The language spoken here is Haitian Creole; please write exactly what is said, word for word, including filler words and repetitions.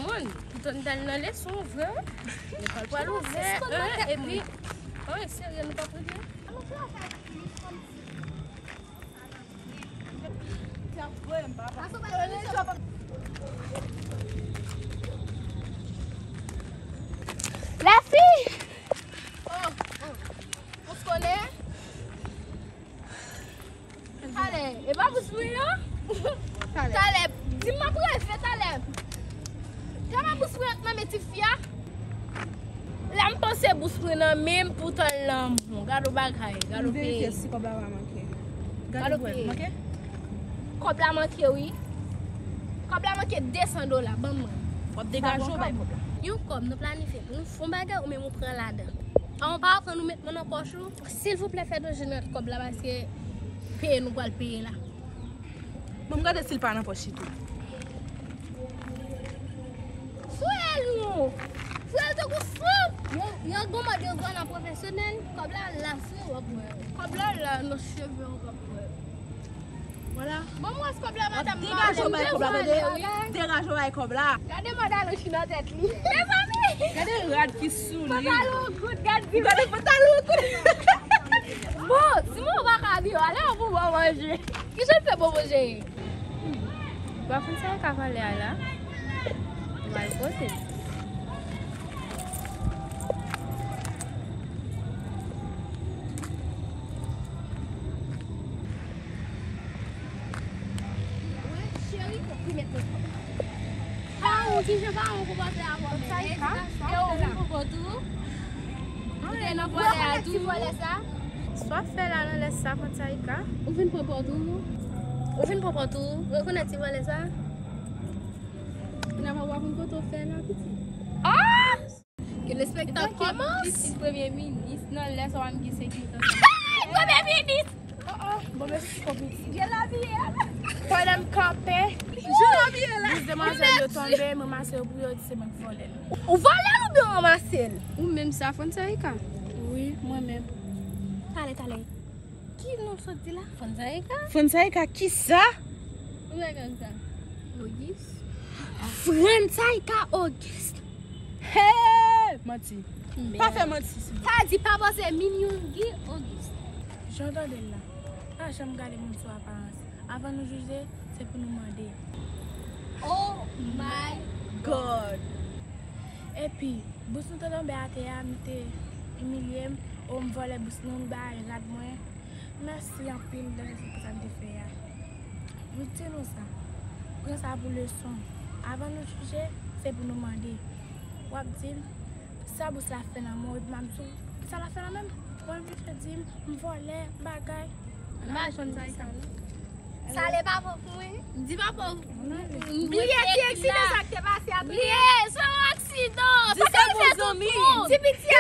Moun, tout an dal nan leson, vre, wi. Lekòl pral ouvè, epi, an, serye, nou p ap rive. Lèfi! Oh, oh. Ou konnen? Talè, e pa bous mwen an? Talè. Talè, di m ap reve talè. Talè bous mwen an nan men ti fi a. La m panse bous mwen nan men m poutan l nan bon. Gade yon bagay, gade yon peyi. M verifye si kòb la pa manke. Gade pou wè, manke? Kòb la manke, wi. Kòb la manke de san dola, ban mwen. W ap degaje w bay kòb la. Yon kòb, nou planifye pou nou fè yon bagay ou menm ou pran ladan. An, ou pa pran nou met mwen nan pòch ou. Silvouplè, fè danje nan kòb la, paske peye nou pral peye la. Bon, m gade si l pa nan pòch li tou. Frè nou! Frè l tankou fanm! Yo, yo gwo mòd yo gwo nan pwofesyonèl, kòb la la, frè, w ap wè. Kòb la la, nan cheve w ap wè. Vwala. Bon, m wè kòb la, madanm, degaje w bay kòb la, tande. Degaje w bay kòb la. Gade pantalon ki nan tèt li. Mezanmi! Gade rad ki sou li. Pantalon kout, gad di. Gade pantalon kout. Bon, si mwen pa ka di, ale pou mwen manje. Ki jan l fè bon manje? Ou pa konn sa yo ka pale a la? Ou mal poze. Wi, cheri, pou ki met mwen. Pawon, ki jan pawon konpòte avè w menm? Sa e ka? E ou vin pou kont ou? Ou te nan vòlè a tou? Sa w ap fè la nan lè sa, Fansaika? Ou vin pran pòt ou? Ou vin pran pòt ou? Ou rekonèt ti vòlè sa? N ap wè w ap vin kote w fè la, pitit. Ah! Ke le spektak kòmanse. Pitit premye minis nan lè sa w ap gen sekirite. Premye minis! Oh, oh, bon, mèsi, konpiti. Gen labiye. Pandan m kanpe, jou labiye la. Dis demwazèl yo tonbe, m ranmase yo pou yo di se mwen ki vòlè l. Ou vòlè l oubyen w ranmase l? Ou menm sa, Fansaika? Wi, mwen menm. Talè, talè. Ki non sot di la? Fansaika? Fansaika, ki sa? Ou wè gang sa? Ogis? Fansaika Ogis. Hey! Manti. Pa fè manti, silvouplè. Sa di pa panse Minyongi Ogis. Jan w tande l la, pa janm gade moun sou aparans. Avan nou jije, se pou nou mande. Oh my God! Epi, bous nou te tonbe atè a, m te imilye m, o m vòlè bous nou, m bay rad mwen. Mèsi anpil, Dòkitè, pou sa m te fè a. M di nou sa, pran sa pou leson. Avan nou jije, se pou nou mande. W ap di m, sa bous la fè nan men w, epi m ap di w, kisa l ap fè nan men m? W ap vin di m, m vòlè, m bagay. M pa konn sa, sa, non. Sa le pa bon pou mwen. Di pa bon. Bliye ti aksidan sa k te pase a. Bliye, se yon aksidan. Di sa pou zanmi. Ti piti